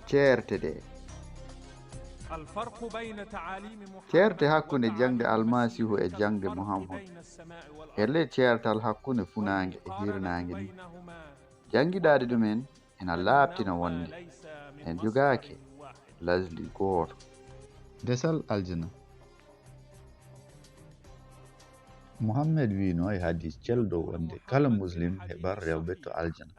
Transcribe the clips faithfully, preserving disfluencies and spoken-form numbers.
Ceerte ɗe. Ceerte hakkunde jaŋde Almasiihu e jaŋde Muhammad. Helle ceertal hakkunde funaange e hiirnaange ni. Janngiɗaade ɗum en ena laaɓtina wonde en jogaaki lasli gooto. Desal aljana. Muhammad wiino e hadis celɗo wonde kala muslim heɓat rewɓe to aljana.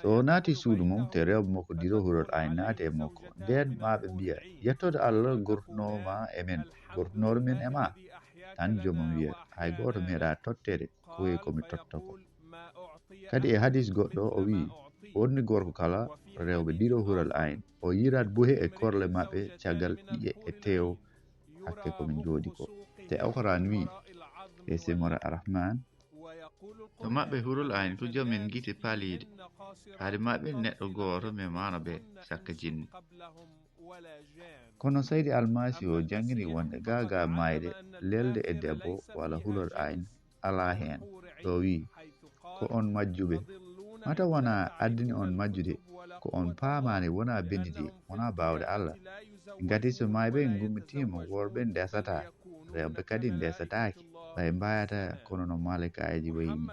So o naati suudu mum, te rewɓe makko ɗiɗo hurul ayn naati e makko, ndeen maa ɓe mbiya, "Yettoode Allah gortunoowo ma e men, gortunooɗo men e ma." Tan joomum wiya, "Hay gooto meeɗaa totteede ko e ko mi totta ko." Kadi e hadis goɗɗo o wiyi, "Wonni gorko kala rewɓe ɗiɗo hurul ayn, o yiirat buhe e korle maɓɓe caggal ƴi'e e teew hakke ko min njooɗi ko." Te Alquraan wiyi e Semora Arrahman, "To maɓɓe hurul ayn ko joom en gite paliiɗe, haade maɓɓe neɗɗo gooto memaano ɓe sakka jinne." Kono Seydi Almasi o janngini wonde gaa gaa maayde lelde e debbo walla hurul ayn alaa heen. Ɗo wiyi, "Ko on majjuɓe." Mata wonaa addini on majjude, ko on paamaani wonaa bennidi, wonaa baawɗe Allah. Ngati so maayɓe ngummitiima, worɓe ndesataa, rewɓe kadi ndesataake, ɓay mbaayata kono no maalakaaji wayi ni.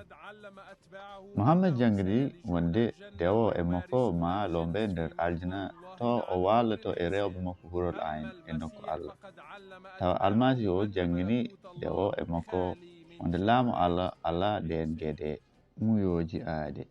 Muhammad janngini wonde dewo e makko ma lombe nder aljana to o waalloto e rewɓe makko hurul ayn e nokku Allah. Tawa Almasi o janngini dewo e makko wonde laamu Allah alaa ɗeen geɗe muyooji aade.